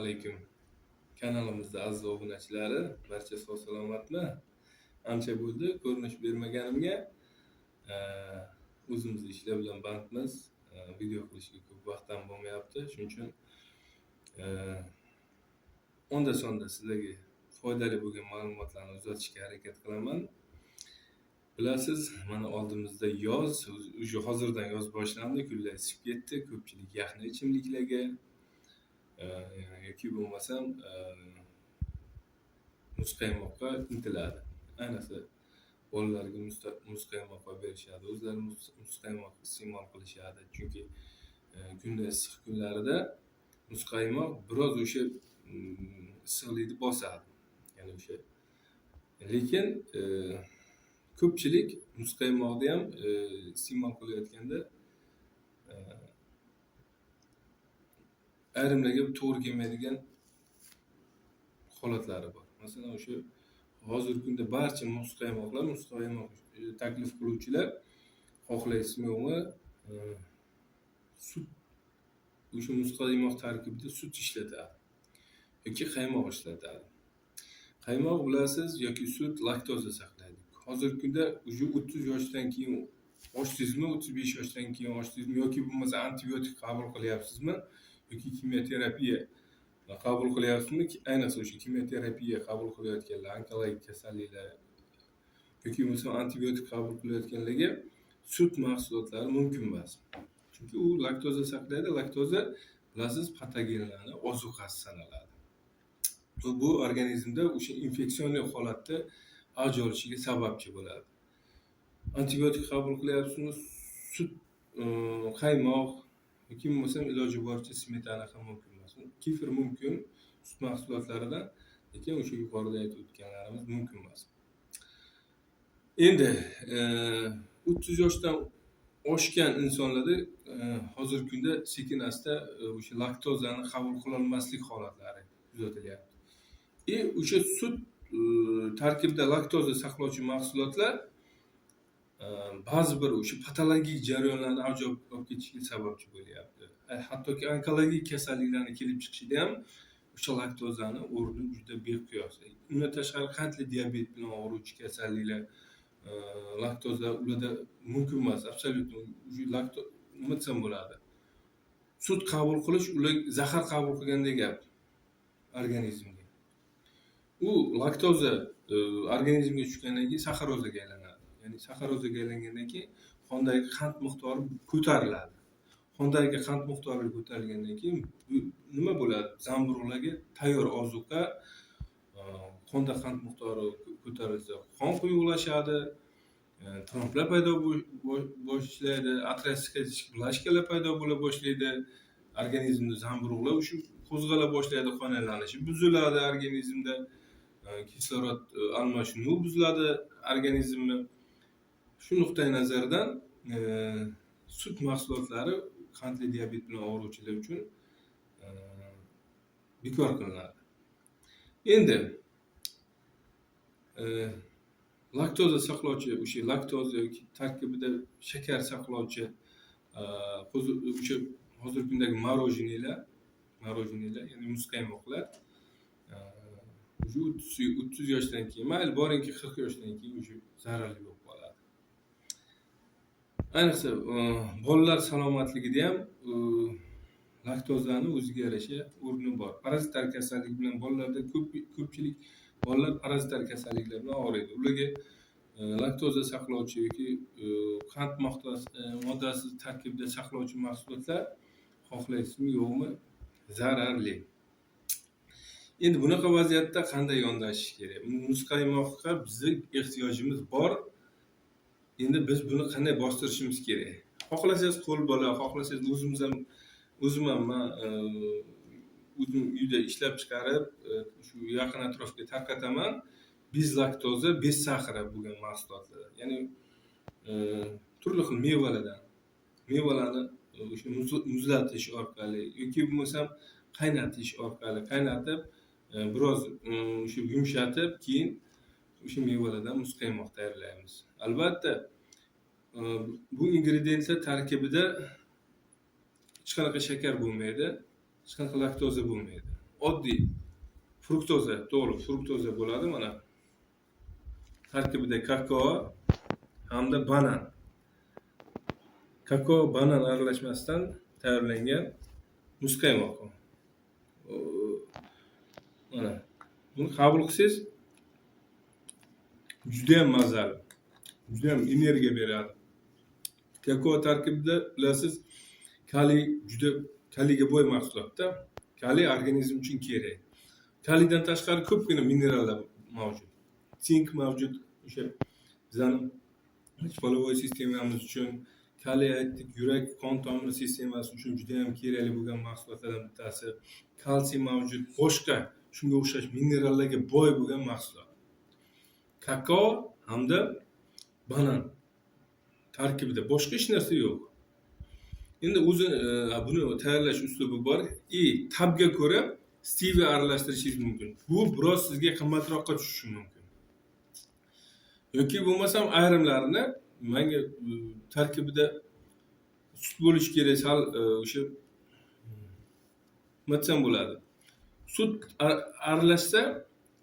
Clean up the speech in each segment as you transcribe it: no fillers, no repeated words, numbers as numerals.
Alaykum. Kanalimizda aziz obunachilari, barcha sog' salomatmi? Ancha bo'ldi ko'rinish bermaganimga. O'zimiz ishlar bilan bandmiz. Video qilishga ko'p vaqt ham bo'lmayapti. Shuning uchun onda sonda sizlarga foydali bo'lgan ma'lumotlarni uzatishga harakat qilaman. Bilasiz, mana oldimizda yoz, уже hozirdan yoz boshlandi, kunlar isib ketdi, ko'pchilik yaxna ichimliklarga yoki bo'lmasam muzqaymoqqa intiladi. Ayniqsa bolalarga muzqaymoq olib berishadi, o'zlari muzqaymoq iste'mol qilishadi. Chunki kunda issiq kunlarida muzqaymoq biroz o'sha issiqlikni bosadi. Ya'ni o'sha, lekin ko'pchilik muzqaymoqni ham iste'mol qilayotganda ayrimlarga to'g'ri kelmaydigan holatlari bor. Masalan, o'sha hozirgi kunda barcha muzqaymoqlar, muzqaymoq taklif qiluvchilar, xohlaysizmi yo'qmi, sut, o'sha muzqaymoq tarkibida sut ishlatadi yoki qaymoq ishlatadi. Qaymoq, bilasiz, yoki sut laktoza saqlaydi. Hozirgi kunda уже 30 yoshdan keyin ochdingizmi, 35 yoshdan keyin ochdingizmi yoki bo'lmasa antibiotik qabul qilyapsizmi yoki kimyoterapiya qabul qilyapsizmi, ayniqsa o'sha kimyoterapiya qabul qilayotganlar, onkologik kasalliklar yoki bo'lmasa antibiotik qabul qilayotganlarga sut mahsulotlari mumkin emas. Chunki u laktoza saqlaydi. Laktoza, bilasiz, patogenlarni ozuqasi sanaladi. Bu organizmda o'sha infeksionli holatda avj olishiga sababchi bo'ladi. Antibiotik qabul qilyapsizmi, sut, qaymoq yoki bo'lmasam iloji boricha smetana ham mumkin emas. Kefir mumkin sut mahsulotlaridan, lekin o'sha yuqorida aytib o'tganlarimiz mumkin emas. Endi 30 yoshdan oshgan insonlarda hozirgi kunda sekin asta o'sha laktozani qabul qilolmaslik holatlari kuzatilyapti. И o'sha sut tarkibida laktoza saqlovchi mahsulotlar ba'zi bir o'sha patologik jarayonlarni avj olib ketishiga sababchi bo'lyapti. Hattoki onkologik kasalliklarni kelib chiqishida ham o'sha laktozani o'rni juda beqiyos. Undan tashqari qandli diabet bilan og'ruvchi kasalliklar, laktoza ularda mumkin emas, абсолютно nima desam bo'ladi? Sut qabul qilish ular zahar qabul qilgandek gap organizmga. U laktoza organizmga tushgandan keyin saxarozaga aylanadi. Ya'ni saxarozaga aylangandan keyin qondagi qand miqdori ko'tariladi. Qondagi qand miqdori ko'tarilgandan keyin nima bo'ladi? Zamburug'larga tayyor ozuqa, qonda qand miqdori ko'tarilsa, qon quyuqlashadi, tromblar paydo boshlaydi, aterosklerotik blashkalar paydo bo'la boshlaydi, organizmda zamburug'lar o'sha qo'zg'ala boshlaydi, qon aylanishi buziladi organizmda, kislorod almashinuvi buziladi organizmni. Shu nuqtai nazardan sut mahsulotlari qandli diabet bilan og'ruvchilar uchun bekor qilinadi. Endi laktoza saqlovchi, o'sha laktoza yoki tarkibida shakar saqlovchi o'sha hozirgi kundagi мороженое, ya'ni muzqaymoqlar уже 30 yoshdan keyin, mayli boringki 40 yoshdan keyin уже zararli bo'lib qoladi. Ayniqsa bolalar salomatligida ham laktozani o'ziga yarasha o'rni bor. Parazitar kasallik bilan bolalarda ko'pchilik bolalar parazitar kasalliklar bilan og'riydi. Ularga laktoza saqlovchi yoki qand moddasi tarkibida saqlovchi mahsulotlar, xohlaysizmi yo'qmi, zararli. Endi bunaqa vaziyatda qanday yondashish kerak? Muzqaymoqqa bizni ehtiyojimiz bor. Endi biz buni qanday bostirishimiz kerak? Xohlasangiz qo'l bola, xohlasangiz o'zimiz ham, o'zim ham man o'zim uyda ishlab chiqarib, shu yaqin atrofga tarqataman. Без laktoza, без сахара bo'lgan mahsulotlar. Ya'ni turli xil mevalardan, mevalarni o'sha muzlatish orqali yoki bo'lmasam qaynatish orqali qaynatib, biroz o'sha yumshatib, keyin o'sha mevalardan muzqaymoq tayyorlaymiz. Albatta, bu ingrediyentlar tarkibida hech qanaqa shakar bo'lmaydi, hech qanaqa laktoza bo'lmaydi. Oddiy fruktoza, to'g'ri, fruktoza bo'ladi. Mana tarkibida kakao hamda banan, kakao banan aralashmasidan tayyorlangan muzqaymoq. Mana buni qabul qilsangiz judayam mazali, judayam energiya beradi. Kakao tarkibida, bilasiz, kaliy, juda kaliyga boy mahsulotda. Kaliy organizm uchun kerak. Kaliydan tashqari ko'pgina minerallar mavjud, sink mavjud, o'sha bizani половой sistemamiz uchun. Kaliy aytdik, yurak qon tomir sistemasi uchun judayam kerakli bo'lgan mahsulotlardan bittasi. Kalsiy mavjud, boshqa shunga o'xshash minerallarga boy bo'lgan mahsulot. Kakao hamda banan tarkibida, boshqa hech narsa yo'q. Endi o'zi buni tayyorlash uslubi bor и ta'bga ko'ra steviya aralashtirishingiz mumkin. Bu biroz sizga qimmatroqqa tushishi mumkin yoki bo'lmasam ayrimlarini manga tarkibida sut bo'lishi kerak, sal o'sha, nima desam bo'ladi, sut aralashsa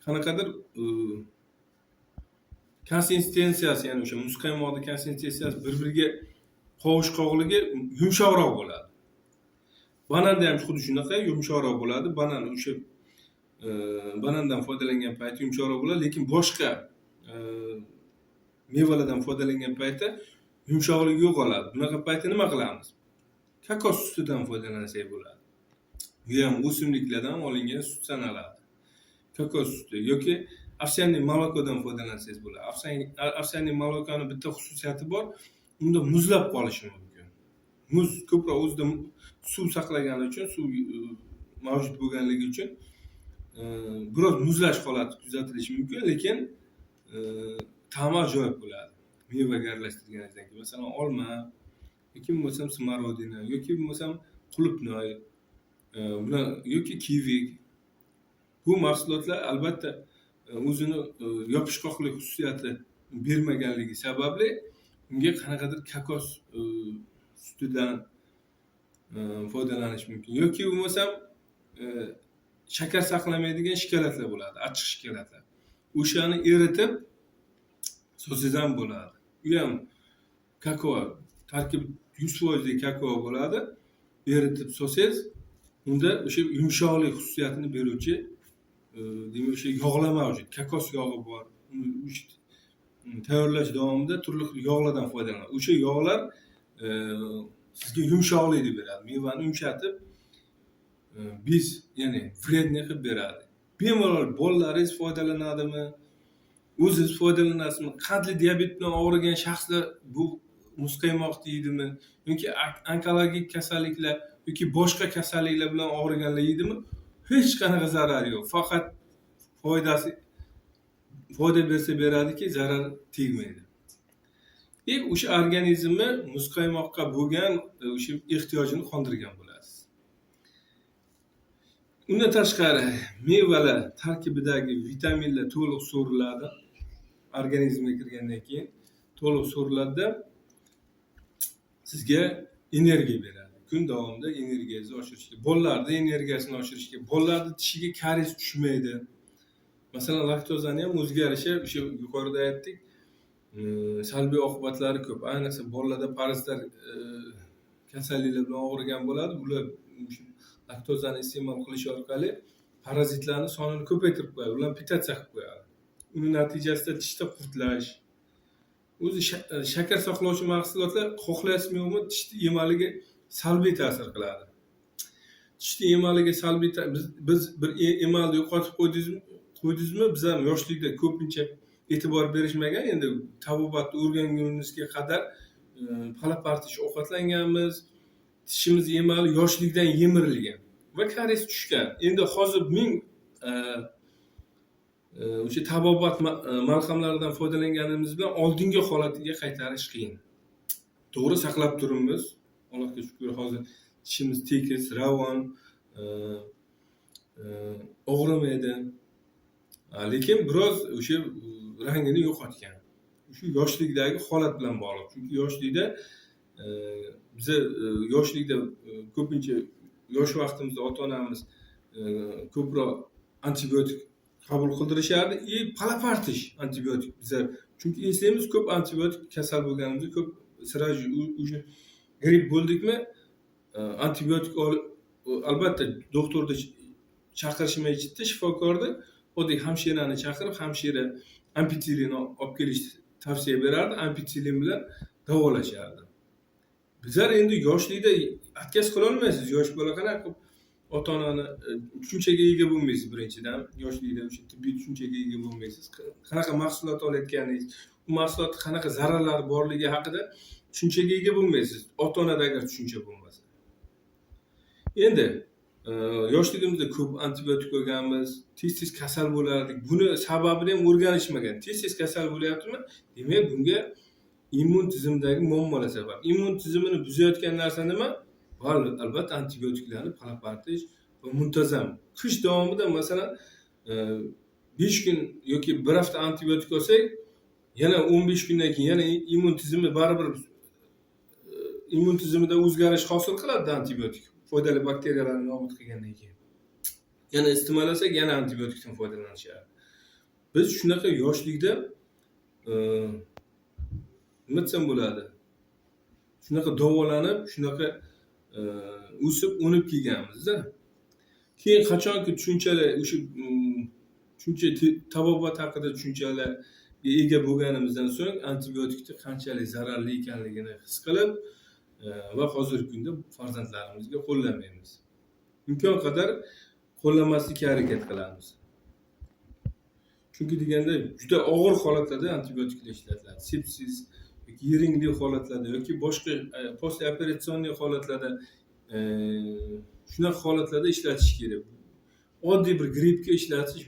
qanaqadir konsistensiyasi, ya'ni o'sha muzqaymoqni konsistensiyasi bir biriga qovushqoqligi yumshoqroq bo'ladi. Bananda ham xuddi shunaqa yumshoqroq bo'ladi. Banan o'sha banandan foydalangan payti yumshoqroq bo'ladi, lekin boshqa mevalardan foydalangan paytda yumshoqligi yo'qoladi. Bunaqa paytda nima qilamiz? Kokos sutidan foydalansak bo'ladi. Bu ham o'simliklardan olingan sut sanaladi. Kokos suti yoki овсяный молоко dan foydalansangiz bo'ladi. Овсяный молоко ni bitta xususiyati bor, unda muzlab qolishi mumkin. Muz ko'proq o'zida suv saqlagani uchun, suv mavjud bo'lganligi uchun biroz muzlash holati kuzatilishi mumkin, lekin ta'mi ajoyib bo'ladi. Mevaga aralashtirganingizdan keyin, masalan, olma yoki bo'lmasam смородина yoki bo'lmasam qulupnoy bular yoki kivi, bu mahsulotlar albatta o'zini yopishqoqlik xususiyati bermaganligi sababli unga qanaqadir kokos sutidan foydalanish mumkin yoki bo'lmasam shakar saqlamaydigan shokoladlar bo'ladi, achchiq shokoladlar, o'shani eritib solsangiz ham bo'ladi. U ham kakao tarkibi, 100 foizli kakao bo'ladi. Eritib solsangiz, unda o'sha yumshoqlik xususiyatini beruvchi demak o'sha yog'lar mavjud, kokos yog'i bor. Uni o'sha tayyorlash davomida turli xil yog'lardan foydalanadi. O'sha yog'lar sizga yumshoqlikni beradi, mevani yumshatib, без, ya'ni вредный qilib beradi. Bemalol bolalaringiz foydalanadimi, o'zingiz foydalanasizmi, qandli diabet bilan og'rigan shaxslar bu muzqaymoqni yeydimi yoki onkologik kasalliklar yoki boshqa kasalliklar bilan og'riganlar yeydimi, hech qanaqa zarari yo'q, faqat foydasi. Foyda bersa beradiki, zarar tegmaydi и o'sha organizmni muzqaymoqqa bo'lgan o'sha ehtiyojini qondirgan bo'lasiz. Undan tashqari mevalar tarkibidagi vitaminlar to'liq so'riladi, organizmga kirgandan keyin to'liq so'riladida, sizga energiya beradi. Kun davomida energiyangizni oshirishga, bolalarni energiyasini oshirishga, bolalarni tishiga karies tushmaydi. Masalan, laktozani ham o'ziga yarasha, o'sha yuqorida aytdik, salbiy oqibatlari ko'p. Ayniqsa bolalarda parazitar kasalliklar bilan og'rigan bo'ladi. Ular o'sha laktozani iste'mol qilish orqali parazitlarni sonini ko'paytirib qo'yadi, ularni питаться qilib qo'yadi. Uni natijasida tishda qurtlash. O'zi shakar saqlovchi mahsulotlar, xohlaysizmi yo'qmi, tishni emaliga salbiy ta'sir qiladi. Tishni emaliga salbiy biz bir emalni yo'qotib qo'ydingizmi, biz ham yoshlikda ko'pincha e'tibor berishmagan. Endi tabobatni o'rgangunimizga qadar pala-partish ovqatlanganmiz, tishimiz emali yoshlikdan yemirilgan va karies tushgan. Endi hozir ming o'sha tabobat malhamlaridan foydalanganimiz bilan oldingi holatiga qaytarish qiyin. To'g'ri, saqlab turibmiz. Allohga shukur, hozir tishimiz tekis, ravon, og'rimaydi. Lekin biroz o'sha rangini yo'qotgan. Shu yoshlikdagi holat bilan bog'liq. Chunki yoshlikda biza yoshlikda ko'pincha yosh vaqtimizda ota-onamiz ko'proq antibiotik qabul qildirishardi и palapartish antibiotik bizlar, chunki eslaymiz, ko'p antibiotik kasal bo'lganimizda, ko'p сразу уже gripp bo'ldikmi, antibiotik olib, albatta doktorni chaqirishmaydi, shifokorni, oddiy hamshirani chaqirib, hamshira ampitsilin olib kelishni tavsiya berardi, ampitsilin bilan davolashardi. Bizlar endi yoshlikda отказ qilolmaysiz, yosh bola qanaqa qilib ota onani tushunchaga ega bo'lmaysiz. Birinchidan, yoshlikda o'sha tibbiy tushunchaga ega bo'lmaysiz, qanaqa mahsulot olayotganingiz, u mahsulotni qanaqa zararlari borligi haqida tushunchaga ega bo'lmaysiz, ota onada agar tushuncha bo'lmasa. Endi yoshligimizda ko'p antibiotik olganmiz, tez tez kasal bo'lardik. Buni sababini ham o'rganishmagan. Tez tez kasal bo'lyaptimi, demak bunga immun tizimidagi muammolar sabab. Immun tizimini buzayotgan narsa nima? Albatta antibiotiklarni palapartish va muntazam qish davomida, masalan, 5 kun yoki bir hafta antibiotik olsak, yana 15 kundan keyin yana immun tizimi baribir immun tizimida o'zgarish hosil qiladida. Antibiotik foydali bakteriyalarni nobud qilgandan keyin yana isitmalasak, yana antibiotikdan foydalanishadi. Biz shunaqa yoshlikda, nima desam bo'ladi, shunaqa davolanib, shunaqa o'sib unib kelganmizda. Keyin qachonki tushunchalar, o'sha tushuncha, tabobat haqida tushunchalarga ega bo'lganimizdan so'ng antibiotikni qanchalik zararli ekanligini his qilib va hozirgi kunda farzandlarimizga qo'llamaymiz, imkon qadar qo'llamaslikka harakat qilamiz. Chunki deganda juda og'ir holatlarda antibiotiklar ishlatiladi, sepsis yoki yiringli holatlarda yoki boshqa послеоперационный holatlarda, shunaqa holatlarda ishlatish kerak. Oddiy bir grippga ishlatish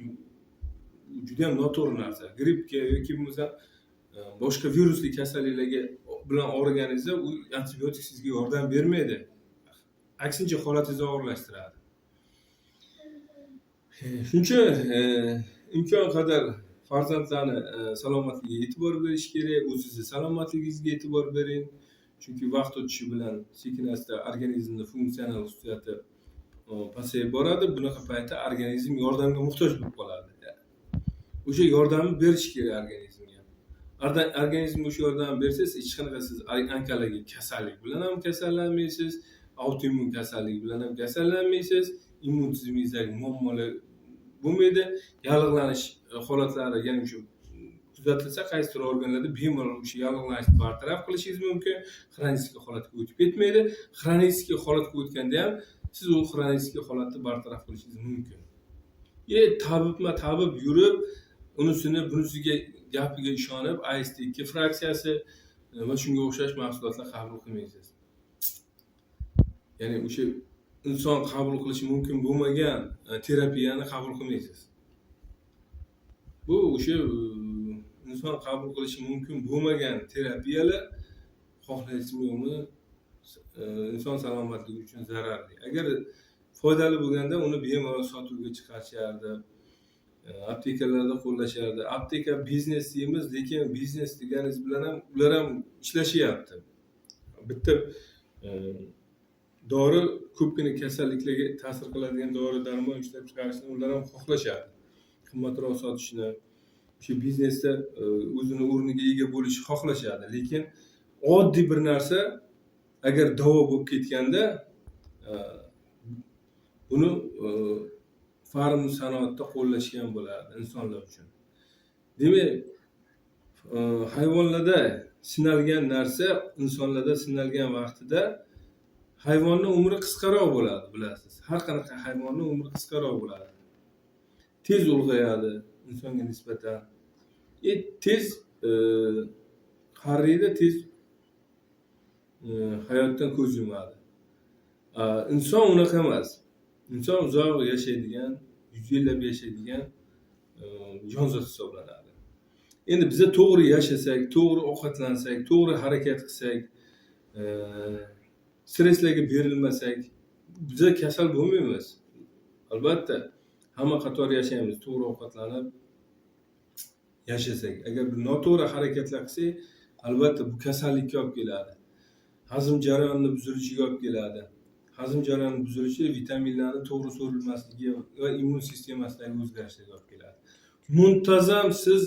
judayam noto'g'ri narsa. Grippga yoki bo'lmasa boshqa virusli kasalliklarga bilan og'riganingizda u antibiotik sizga yordam bermaydi, aksincha holatingizni og'irlashtiradi. Shuning uchun imkon qadar farzandlarni salomatligiga e'tibor berish kerak. O'zizni salomatligingizga e'tibor bering, chunki vaqt o'tishi bilan sekin asta organizmni funksional xususiyati pasayib boradi. Bunaqa paytda organizm yordamga muhtoj bo'lib qoladi. O'sha yordamni berish kerak organizmga. Organizmga o'sha yordamni bersangiz, hech qanaqa siz onkologik kasallik bilan ham kasallanmaysiz, autoimmun kasallik bilan ham kasallanmaysiz, immun tizimingizdagi muammolar bo'lmaydi. Yallig'lanish holatlari, ya'ni o'sha kuzatilsa qaysidir organlarda, bemalol o'sha yallig'lanishni bartaraf qilishingiz mumkin, xronический holatga o'tib ketmaydi. Xronический holatga o'tganda ham siz u xronический holatni bartaraf qilishingiz mumkin. Tabibma tabib yurib, unisini bunisiga gapiga ishonib, AST 2 fraksiyasi va shunga o'xshash mahsulotlar qabul qilmaysiz. Ya'ni o'sha inson qabul qilishi mumkin bo'lmagan terapiyani qabul qilmaysiz. Bu o'sha inson qabul qilishi mumkin bo'lmagan terapiyalar, xohlaysizmi yo'qmi, inson salomatligi uchun zararli. Agar foydali bo'lganda uni bemalol sotuvga chiqarishardi, aptekalarda qo'llashardi. Apteka biznes deymiz, lekin biznes deganingiz bilan ham ular ham ishlashyapti. Bitta dori ko'pgina kasalliklarga ta'sir qiladigan dori darmon ishlab chiqarishni ular ham xohlashadi, qimmatroq sotishni, o'sha biznesda o'zini o'rniga ega bo'lishni xohlashadi. Lekin oddiy bir narsa agar davo bo'lib ketganda, buni farm sanoatda qo'llashgan bo'lardi insonlar uchun. Demak, hayvonlarda sinalgan narsa insonlarda sinalgan vaqtida hayvonni umri qisqaroq bo'ladi, bilasiz. Har qanaqa hayvonni umri qisqaroq bo'ladi, tez ulg'ayadi insonga nisbatan и tez qariydi, tez hayotdan ko'z yumadi. Inson unaqa emas. Inson uzoq yashaydigan, 100 yillab yashaydigan jonzot hisoblanadi. Endi biza to'g'ri yashasak, to'g'ri ovqatlansak, to'g'ri harakat qilsak, stresslarga berilmasak, biza kasal bo'lmaymiz albatta. Hamma qatori yashaymiz to'g'ri ovqatlanib yashasak. Agar bir noto'g'ri harakatlar qilsak, albatta bu kasallikka olib keladi, hazm jarayonini buzilishiga olib keladi. Hazm jarayoni buzilishi vitaminlarni to'g'ri so'rilmasligi va immun sistemasidagi o'zgarishlarga olib keladi. Muntazam siz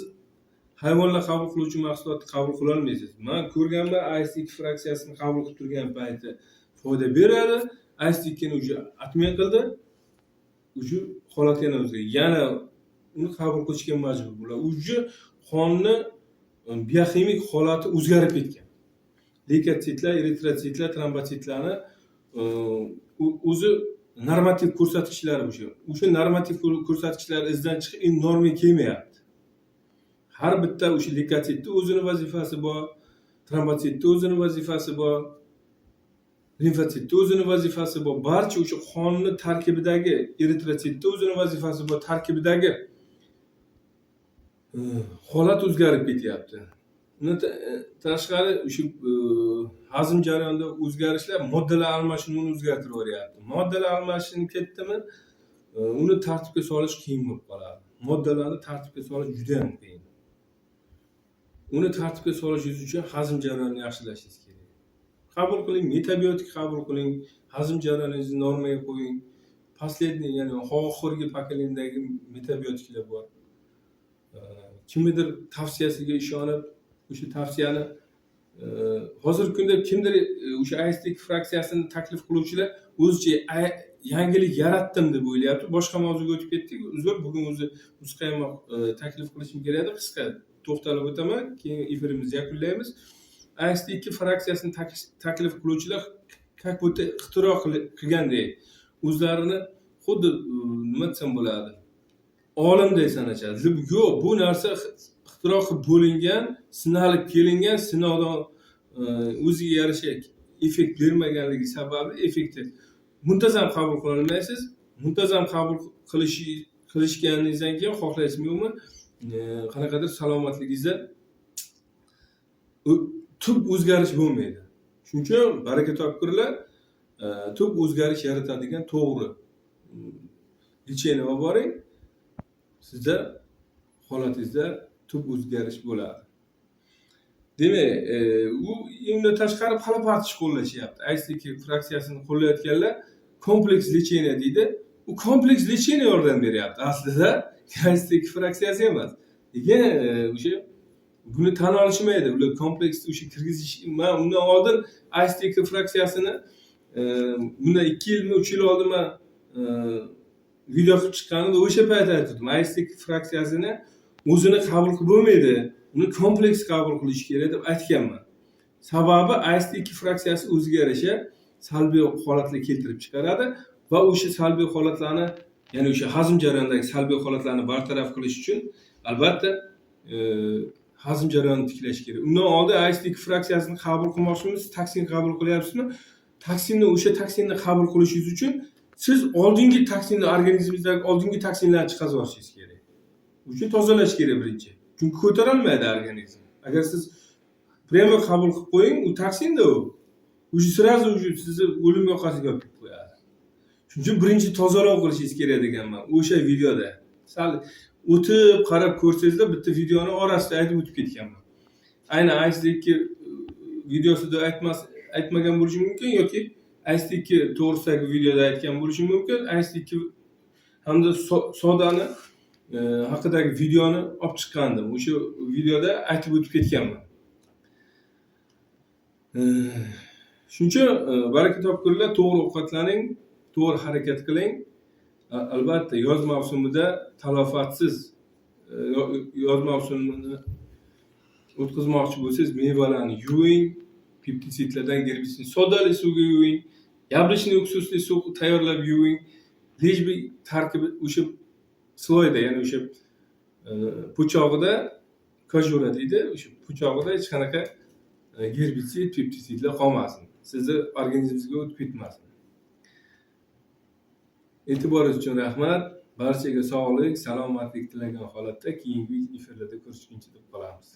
hayvonlar qabul qiluvchi mahsulotni qabul qilolmaysiz. Man ko'rganman, IST2 fraksiyasini qabul qilib turgan payti foyda beradi. IST2ni уже отмен qildi. Уже holat yana o'zgardi. Yana uni qabul qilishga majbur bo'ladi. Уже qonni bioximik holati o'zgarib ketgan. Leykotsitlar, eritrotsitlar, trombotsitlarni o'zi normativ ko'rsatkichlari o'sha. O'sha normativ ko'rsatkichlar izdan chiqib, endi normaga kelmayapti. Har bitta o'sha leykotsitni o'zini vazifasi bor, trombotsitni o'zini vazifasi bor, limfotsitni o'zini vazifasi bor. Barcha o'sha qonni tarkibidagi eritrotsitni o'zini vazifasi bor, tarkibidagi holat o'zgarib ketyapti. Undan tashqari o'sha hazm jarayonida o'zgarishlar moddalar almashinuvini o'zgartirib yuboryapti. Moddalar almashinib ketdimi, uni tartibga solish qiyin bo'lib qoladi. Moddalarni tartibga solish juda ham qiyin. Uni tartibga solishingiz uchun hazm jarayonini yaxshilashingiz kerak. Qabul qiling, metabiotik qabul qiling, hazm jarayoningizni normaga qo'ying. Последний, ya'ni oxirgi поколение dagi metabiotiklar bor. Kimnidir tavsiyasiga ishonib, o'sha tavsiyani hozirgi kunda kimdir o'sha IST fraksiyasini taklif qiluvchilar o'zicha yangilik yaratdim deb o'ylayapti. Boshqa mavzuga o'tib ketdik. Uzr, bugun o'zi muzqaymoq taklif qilishim kerak edi. Qisqa to'xtalib o'taman, keyin efirimizni yakunlaymiz. IST2 fraksiyasini taklif qiluvchilar как будто ixtiro qilgandek o'zlarini xuddi nima desam bo'ladi, olimdek sanashadi. Yo'q, bu narsa ixtiro qilib bo'lingan, sinalib kelingan, sinovdan o'ziga yarasha effekt bermaganligi sababli effekti muntazam qabul qilolmaysiz. Muntazam qabul qilishganingizdan keyin, xohlaysizmi yo'qmi, qanaqadir salomatligingizda tub o'zgarish bo'lmaydi. Shuning uchun baraka topkurlar, tub o'zgarish yaratadigan to'g'ri лечение olib boring, sizda holatingizda tub o'zgarish bo'ladi. Demak, u undan tashqari pala qo'llashyapti. IST fraksiyasini qo'llayotganlar kompleks лечение deydi. U kompleks лечение yordam beryapti. Aslida IST fraksiyasi emas. Lekin o'sha buni tan olishmaydi. Ular kompleksni o'sha kirgizish. Man undan oldin IST fraksiyasini bundan 2 yilmi, 3 yil oldin man video qilib chiqqanimda o'sha payt aytgandim. IST fraksiyasini o'zini qabul qilib bo'lmaydi. Uni kompleks qabul qilish kerak deb aytganman. Sababi IST2 fraksiyasi o'ziga yarasha salbiy holatlar keltirib chiqaradi va o'sha salbiy holatlarni, ya'ni o'sha hazm jarayonidagi salbiy holatlarni bartaraf qilish uchun albatta hazm jarayonini tiklash kerak. Undan oldin IST2 fraksiyasini qabul qilmoqchimisiz, toksin qabul qilyapsizmi? Toksinni, o'sha toksinni qabul qilishingiz uchun siz oldingi toksinni, organizmingizdagi oldingi toksinlarni chiqarib yuborishingiz kerak. Uchun tozalash kerak birinchi. Chunki ko'tarolmaydi organizm. Agar siz прямо qabul qilib qo'ying, u toksinda u. Уже сразу уже sizni o'lim yoqasiga olib kelib qo'yadi. Shuning uchun birinchi tozalov qilishingiz kerak deganman o'sha videoda. Sal o'tib qarab ko'rsangizlar, bitta videoni orasida aytib o'tib ketganman. Aynan IST2 videosida aytmagan bo'lishim mumkin yoki IST2 to'g'risidagi videoda aytgan bo'lishim mumkin. IST2 hamda sodani haqidagi videoni olib chiqqandim. O'sha videoda aytib o'tib ketganman. Shuning uchun baraka topkurlar, to'g'ri ovqatlaning, to'g'ri harakat qiling. Albatta yoz mavsumida talofatsiz yoz mavsumini o'tkazmoqchi bo'lsangiz, mevalarni yuving, pestitsidlardan, gerbitsid, sodali suvga yuving, яблочный уксус li suv tayyorlab yuving. Лишь бы tarkibi o'sha слой da, ya'ni o'sha po'chog'ida, кожура deydi, o'sha po'chog'ida hech qanaqa gerbitsid, pestitsidlar qolmasin. Sizni organizmingizga o'tib ketmasin. E'tiboringiz uchun rahmat. Barchaga sog'lik, salomatlik tilagan holatda keyingi efirlarda ko'rishguncha deb qolamiz.